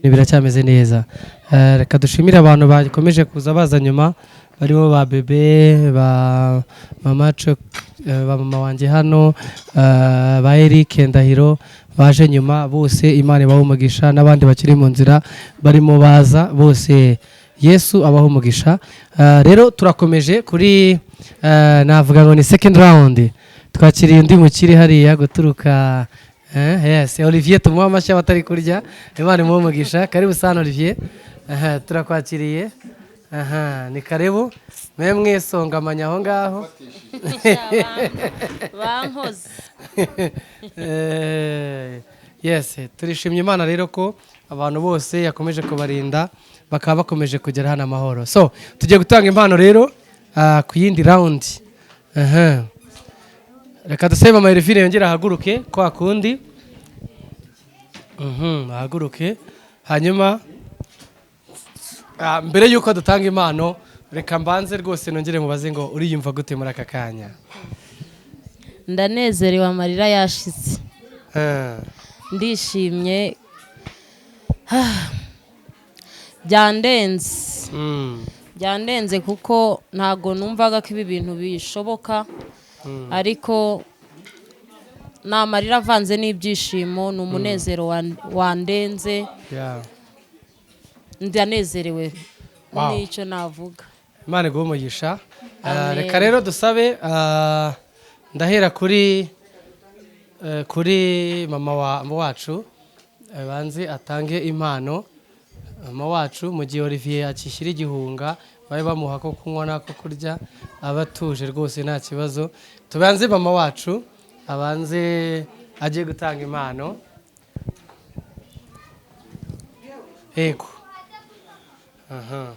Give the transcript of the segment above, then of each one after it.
Biracyameze neza. Reka dushimire abantu bakomeje kuza baza nyuma, barimo ba bebe, ba mama, ba mama wanjye hano, ba Eric Ndahiro baje nyuma bose, Imana ibahe umugisha, n'abandi bakiri mu nzira barimo baza bose, Yesu abaha umugisha. Rero turakomeje kuri navuga ngo ni second round. Twakiriye undi mukiri hariya guturuka yes, Olivier, tumuha amashyi abatari kurya. Imana imuhe umugisha. Karibu sana, Olivier. Aha, turakwakiriye. Aha, ni karibu mwe mwisongamanya aho ngaho. Bankoze. Yes, turishimye Imana rero ko abantu bose yakomeje kubarinda, bakaba bakomeje kugera hano amahoro. So tugiye gutanga impano rero ku yindi round. Aha. Reka dusabe mama Elvire yongere ahaguruke kwa kundi. Ahaguruke, hanyuma mbere y'uko dutanga impano, reka mbanze rwose nongere mubaze ngo uriyumva gute muri aka kanya? Ndanezerewe, amarira yashize. Ndishimye byandenze. Byandenze kuko ntago numvaga ko ibi bintu bishoboka, ariko ni amarira avanze n'ibyishimo, ni umunezero wandenze. Ndanezerewe. Nicyo navuga. Imana iguhe umugisha. Amen. Reka rero dusabe, ndahera kuri mama wacu, banze atange impano mama wacu, mu gihe Olivier akishyira igihunga babe bamuha ko kunywa n'ako kurya, aba atuje rwose, nta kibazo. Tubanze mama wacu abanze agiye gutanga impano. Yego, aha.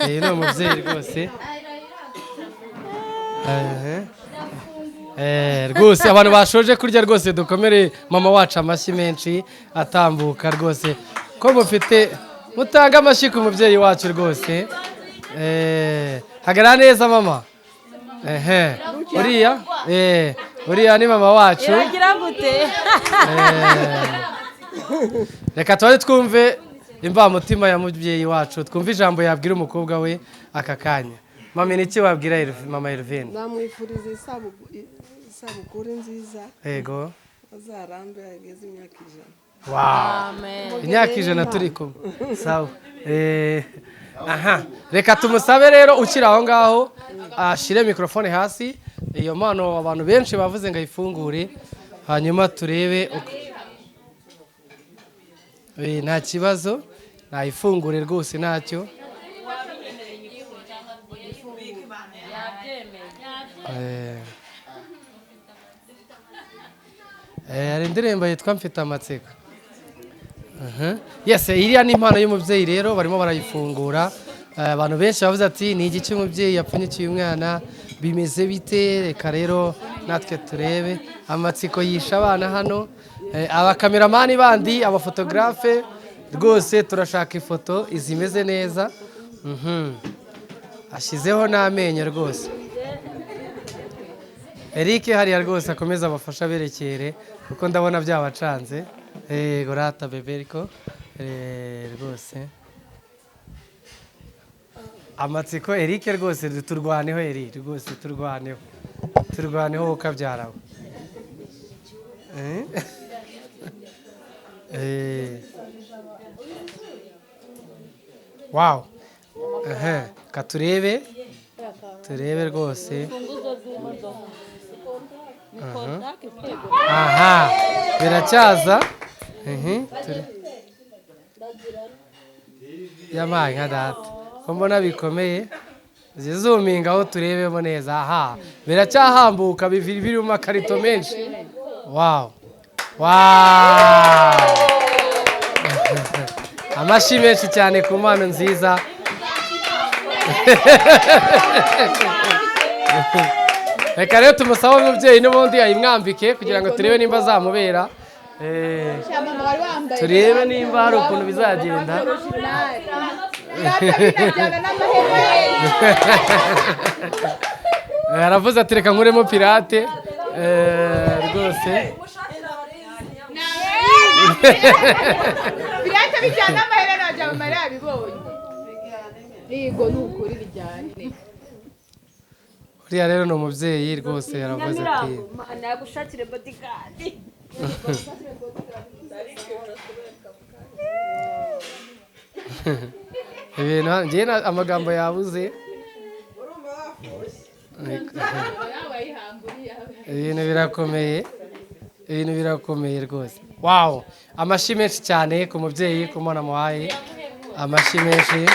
Ni umubyeyi rwose. Ehe. Rwose abantu bashoje kurya, rwose dukomere mama wacu amashyi menshi atambuka rwose, ko mufite mutange amashyi ku mubyeyi wacu rwose. Hagarara neza, mama. Ehe, uriya ni mama wacu. Iragira gute? Reka tubaze twumve imvamutima ya mubyeyi wacu, twumve ijambo yabwira umukobwa we aka kanya. Mama, ni iki wabwira mama Elvine? Namwifuriza isabukuru nziza. Azarambe ageze imyaka 100. Wow. Amen. Imyaka 100 turi kumwe, sawa. Aha, reka tumusabe rero ukiri aho ngaho ashyire mikorofone hasi, iyo mpano abantu benshi bavuze ngo ayifungure, hanyuma turebe nta kibazo, nayifungure rwose, ntacyo. Hari indirimbo yitwa "Mfite amatsiko". Aha. Yes, iriya ni impano y'umubyeyi rero, barimo barayifungura. Abantu benshi bavuze ati: "Ni igiki umubyeyi yapfunyikiye umwana? Bimeze bite?" Reka rero natwe turebe, amatsiko yisha abana hano. Abakameramani bandi, abafotogarafe, rwose turashaka ifoto izimeze neza. Ashyizeho n'amenyo rwose. Eric hariya rwose akomeza abafasha aberekere, kuko ndabona byabacanze. Yego rata bebe, ariko rwose amatsiko. Eric rwose turwaneho, Eric rwose turwaneho, turwaneho ukabyara we. Wow. Ehe, ka turebe, turebe rwose. Aha, biracyaza. Yampaye nka data, ko mbona bikomeye. Zizuminga aho turebemo neza. Aha, biracyahambuka, biri mu makarito menshi. Wow! Amashyi menshi cyane ku mpano nziza. Reka rero tumusabe umubyeyi n'ubundi ayimwambike kugira ngo turebe nimba azamubera. Turebe nimba hari ukuntu bizagenda. Aravuze ati: "Reka nkuremo pirate." Rwose. Birahita bijyana n'amaherena, wagira ngo mama yabibonye. Yego, ni ukuri bijyane. Uriya rero ni umubyeyi rwose, yaravuze ati Mana yagushakire bodyguard. Ibintu njyewe amagambo yabuze, ibintu birakomeye, ibintu birakomeye rwose. Wow, amashyi menshi cyane ku mubyeyi, ku mwana muhaye amashyi menshi.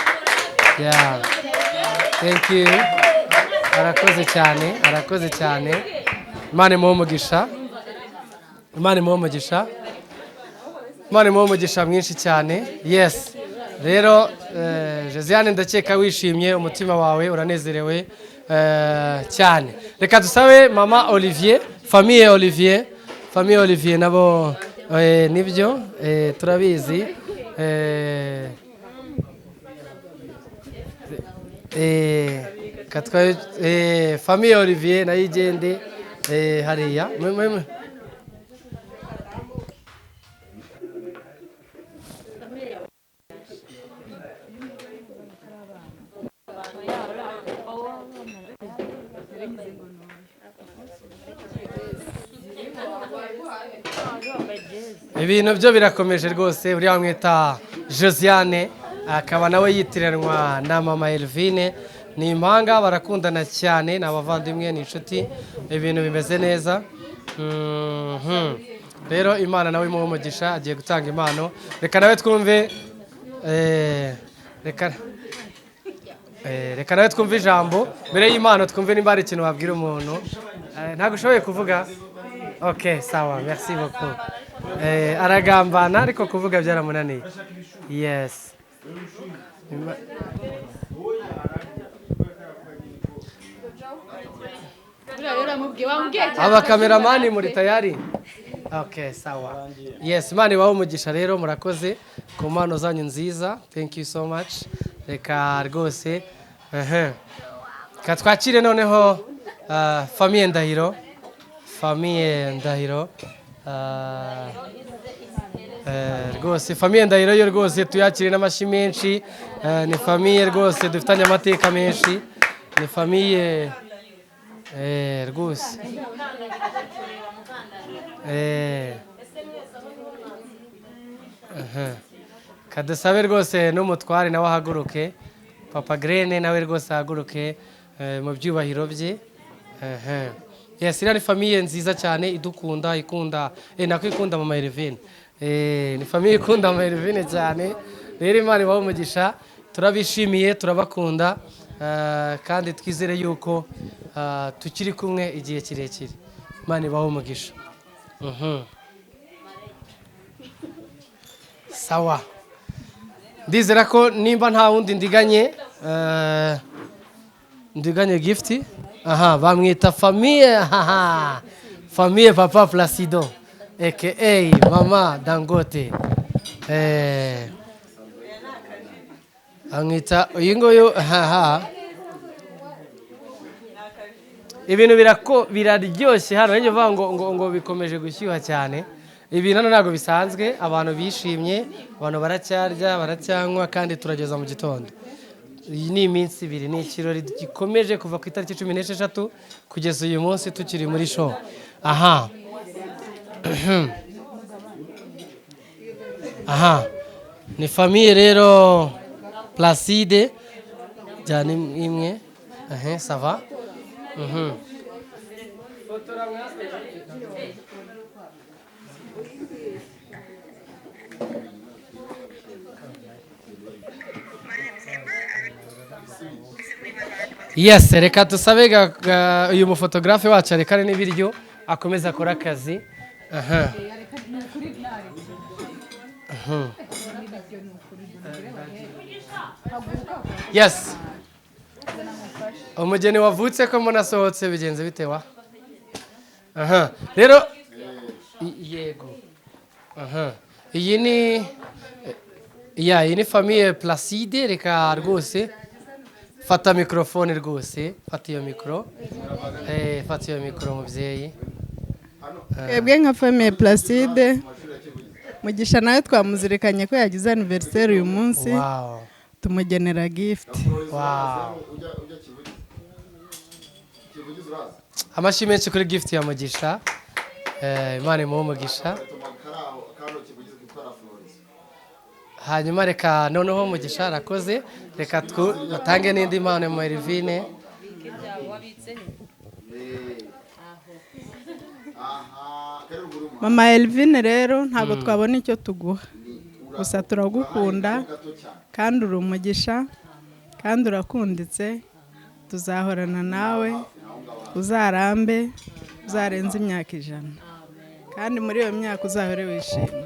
Yeah, thank you, arakoze cyane, arakoze cyane. Imana imuhe umugisha, Imana imuhe umugisha, Imana imuhe umugisha mwinshi cyane. Yes, rero Josiane, ndakeka wishimye, umutima wawe uranezerewe cyane. Reka dusabe mama Olivier, famille Olivier, famille Olivier nabo nibyo turabizi. Famille Olivier nayo igende hariya. Ibintu byo birakomeje rwose. Uriya mwita Josiane akaba nawe yitiranwa na mama Elvine, ni impanga, barakundana cyane, ni abavandimwe, ni inshuti, ibintu bimeze neza. Rero Imana nawe imuhe umugisha, agiye gutanga impano. Reka nawe twumve reka nawe twumve ijambo mbere y'impano, twumve nimba hari ikintu wabwira umuntu. Ntabwo ushoboye kuvuga? Ok, sawa, merci beaucoup. Aragambana ariko kuvuga byaramunaniye. Yes. Abakameramani muri tayari? Ok, sawa. Yes, Imana ibahe umugisha rero, murakoze ku mpano zanyu nziza. Thank you so much. Reka rwose ehe. Reka twakire noneho famille Ndahiro, famille Ndahiro. Rwose famille Ndahiro yo rwose tuyakire n'amashyi menshi. Ni famille rwose dufitanye amateka menshi, ni famille rwose. Kadusabe rwose n'umutware nawe ahaguruke, Papa Grene nawe rwose ahaguruke mu byubahiro bye. Yes, iriya ni famille nziza cyane idukunda, ikunda nako ikunda mama Elvine. Ni famille ikunda mama Elvine cyane. Rero Imana ibahe umugisha, turabishimiye, turabakunda, kandi twizere yuko tukiri kumwe igihe kirekire. Imana ibahe umugisha. Sawa, ndizera ko nimba nta wundi ndiganye ndiganye gift. Aha, bamwita famille, haha, famille Papa Placido aka Mama Dangote. Amwita uyu nguyu, haha. Ibintu biraryoshye hano, njye mvuga ngo bikomeje gushyuha cyane. Ibintu hano ntabwo bisanzwe, abantu bishimye, abantu baracyarya, baracyanywa, kandi turageza mu gitondo. Iyi ni iminsi ibiri, ni ikirori gikomeje kuva ku itariki 16 kugeza uyu munsi tukiri muri show. Aha. Aha. Ni famille rero Placide jyana imwe. Aha, ça va? Yes, reka dusabe uyu mufotogarafe wacu arekane n'ibiryo akomeze akore akazi. Aha. Yes. Umugeni wavutse ko mbona asohotse bigenze bite wa? Aha. Rero yego. Aha. Iyi ni ya, iyi ni famille Placide, reka rwose fata microphone rwose, fata iyo micro. Fata iyo micro mubyeyi. Twebwe nka famille Placide Mugisha nawe twamuzirikanye ko yagize anniversaire uyu munsi. Tumugenera gift. Amashyi menshi kuri gift ya Mugisha. Imana imuhe umugisha. Hanyuma reka noneho Mugisha arakoze, reka batange n'indi mpano mu Elvine. Mama Elvine rero ntabwo twabona icyo tuguha, gusa turagukunda kandi uri umugisha kandi urakunditse, tuzahorana nawe, uzarambe, uzarenze imyaka 100, kandi muri iyo myaka uzahore wishimye.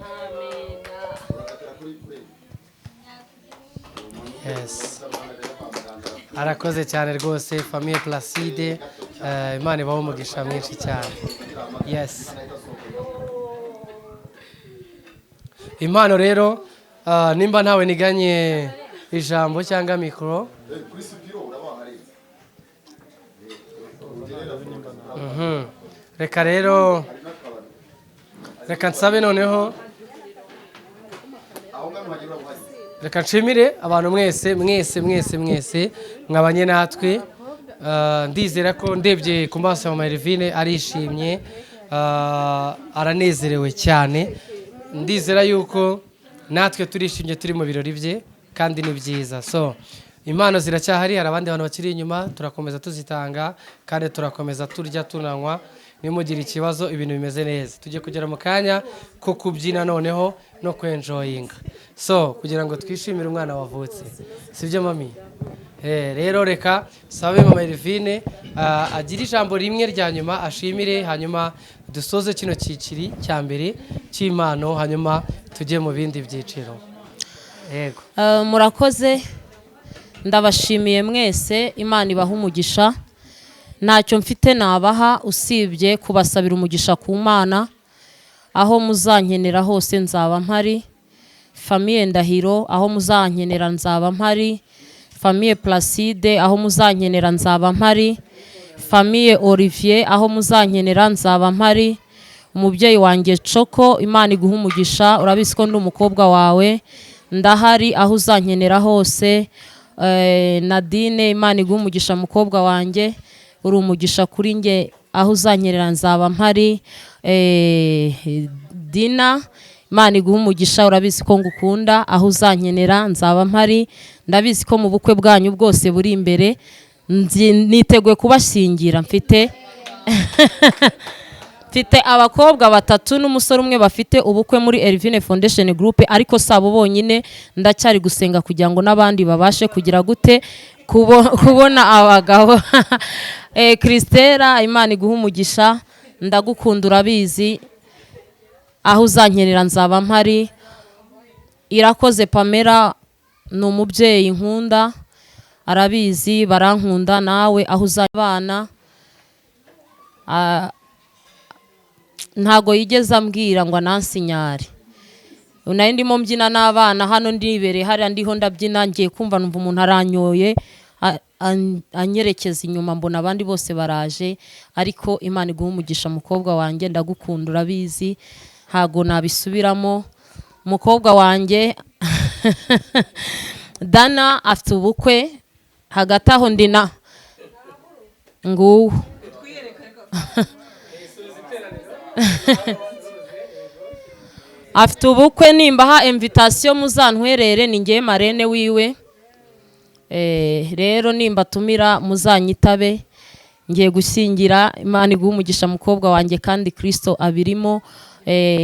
Yes. Arakoze cyane rwose famille Placide, Imana ibahe umugisha mwinshi cyane. Yes. Impano rero nimba ntawe niganye ijambo cyangwa mikoro. Reka rero reka nsabe noneho reka nshimire abantu mwese mwese mwese mwese mwabanye natwe. Ndizera ko ndebye ku maso ya Mama Elvine arishimye, aranezerewe cyane. Ndizera yuko natwe turishimye turi mu birori bye kandi ni byiza. So impano ziracyahari, hari abandi bantu bakiri inyuma, turakomeza tuzitanga kandi turakomeza turya tunanywa. Nimugira ikibazo ibintu bimeze neza. Tujye kugera mu kanya ko kubyina noneho no kwenjoyinga. So kugira ngo twishimire umwana wavutse, sibyo mami? Rero reka sabe Mama Elvine agire ijambo rimwe rya nyuma ashimire, hanyuma dusoze kino cyiciri cya mbere cy'impano, hanyuma tujye mu bindi byiciro. Yego. Murakoze, ndabashimiye mwese, Imana ibaha umugisha. Ntacyo mfite nabaha usibye kubasabira umugisha ku Mana. Aho muzankenera hose nzaba mpari. Famille Ndahiro aho muzankenera nzaba mpari. Famille Placide aho muzankenera nzaba mpari. Famille Olivier aho muzankenera nzaba mpari. Umubyeyi wanjye Choko, Imana iguha umugisha, urabizi ko ndi umukobwa wawe, ndahari aho uzankenera hose. Nadine, Imana iguha umugisha mukobwa wanjye, uri umugisha kuri nge, aho uzankerera nzaba mpari. Dina, Imana iguha umugisha, urabizi ko ngukunda, aho uzankenera nzaba mpari. Ndabizi ko mu bukwe bwanyu bwose buri imbere niteguye kubashyingira. Mfite abakobwa 3 n'umusore umwe bafite ubukwe muri Elvine Foundation Group, ariko sabo bonyine, ndacyari gusenga kugira ngo n'abandi babashe kugira gute kubona abagabo. Christella, Imana iguha umugisha, ndagukunda urabizi, aho uzankerera nzaba mpari. Irakoze Pamela ni umubyeyi nkunda, arabizi, barankunda, nawe aho uzabana. Ntago yigeze ambwira ngo anansinyare. Nari ndimo mbyina n'abana hano, ndibereye hariya ndiho ndabyina, ngiye kumva numva umuntu aranyoye anyerekeza inyuma, mbona abandi bose baraje. Ariko Imana iguha umugisha mukobwa wanjye, ndagukunda urabizi, ntago nabisubiramo. Mukobwa wanjye Dana afite ubukwe, hagati aho ndina nguwo. Afite ubukwe, nimbaha invitation muzantwerere, ni ngiye marene wiwe. Rero nimba tumira muzanyitabe, ngiye gushyingira. Imana iguha umugisha mukobwa wanjye, kandi Kristo abirimo.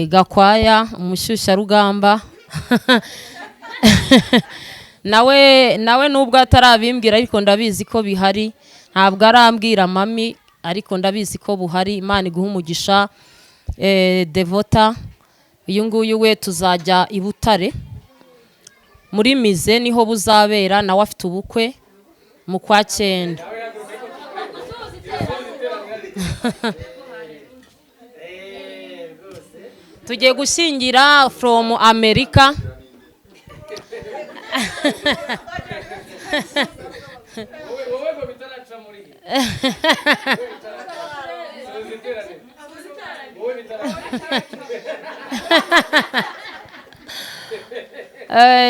Gakwaya umushyushya rugamba nawe nubwo atarabimbwira ariko ndabizi ko bihari, ntabwo arambwira mami ariko ndabizi ko buhari. Imana iguha umugisha. Devota uyu nguyu we tuzajya i Butare muri mize niho buzabera, nawe afite ubukwe mu kwa 9. Tugiye gushyingira from America.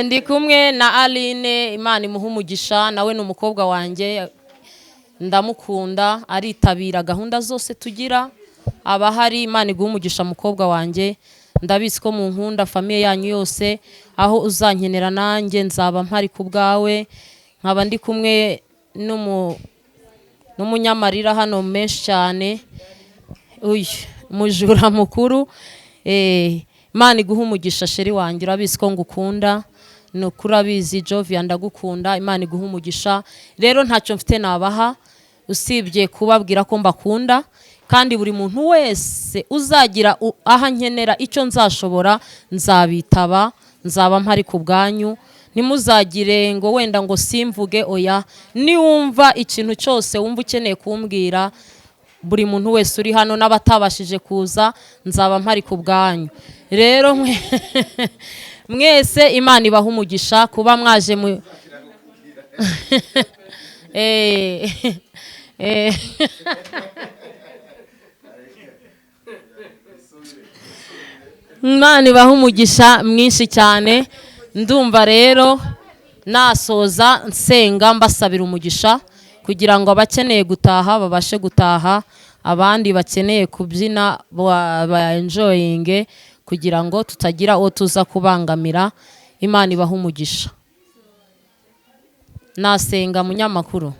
Ndi kumwe na Aline, Imana imuha umugisha, nawe ni umukobwa wanjye, ndamukunda, aritabira gahunda zose tugira, aba ahari. Imana iguha umugisha mukobwa wanjye, ndabizi ko mu nkunda, famille yanyu yose, aho uzankenera nanjye nzaba mpari ku bwawe. Nkaba ndi kumwe n'umunyamarira hano menshi cyane, uyu mujura mukuru. Imana iguha umugisha chéri wanjye, urabizi ko ngukunda, ni ukuri urabizi Jovia, ndagukunda, Imana iguha umugisha. Rero ntacyo mfite nabaha usibye kubabwira ko mbakunda, kandi buri muntu wese uzagira aho ankenera icyo nzashobora nzabitaba, nzaba mpari ku bwanyu. Ntimuzagire ngo wenda ngo simvuge, oya, niwumva ikintu cyose wumva ukeneye kumbwira, buri muntu wese uri hano n'abatabashije kuza, nzaba mpari ku bwanyu. Rero mwese Imana ibaha umugisha kuba mwaje mu Imana ibaha umugisha mwinshi cyane. Ndumva rero nasoza nsenga mbasabira umugisha kugira ngo abakeneye gutaha babashe gutaha, abandi bakeneye kubyina ba enjoyinge, kugira ngo tutagira uwo tuza kubangamira. Imana ibaha umugisha. Nasenga munyamakuru.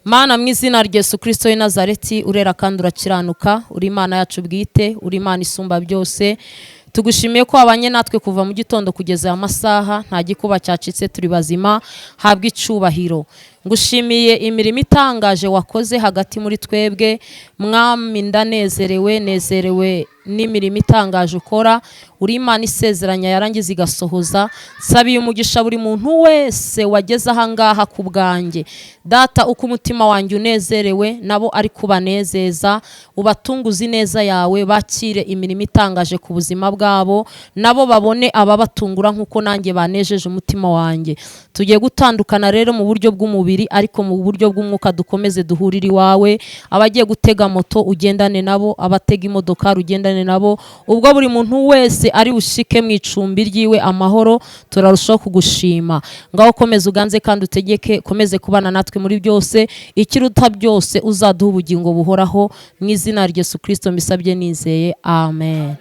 Mana, mu izina rya Yesu Kristo w'i Nazareti, urera kandi urakiranuka, uri Imana yacu bwite, uri Imana isumba byose. Tugushimiye ko wabanye natwe kuva mu gitondo kugeza aya masaha, nta gikuba cyacitse, turi bazima, habwa icyubahiro. Ngushimiye imirimo itangaje wakoze hagati muri twebwe, Mwami, ndanezerewe, nezerewe n'imirimo itangaje ukora. Uri Imana isezeranya yarangiza igasohoza. Nsabiye umugisha buri muntu wese wageze aha ngaha ku bwanjye. Data, uko umutima wanjye unezerewe nabo ari kubanezeza, ubatunguze ineza yawe, bakire imirimo itangaje ku buzima bwabo, nabo babone ababatungura nk'uko nanjye banejeje umutima wanjye. Tugiye gutandukana rero mu buryo bw'umubiri, ariko mu buryo bw'umwuka dukomeze duhurire iwawe. Abagiye gutega moto ugendane nabo, abatega imodoka ugendane nabo, ubwo buri muntu wese ari bushike mu icumbi ryiwe amahoro, turarushaho kugushima. Ngaho komeza uganze kandi utegeke, komeze kubana natwe muri byose, ikiruta byose uzaduha ubugingo buhoraho. Mu izina rya Yesu Kristo mbisabye nizeye, amen.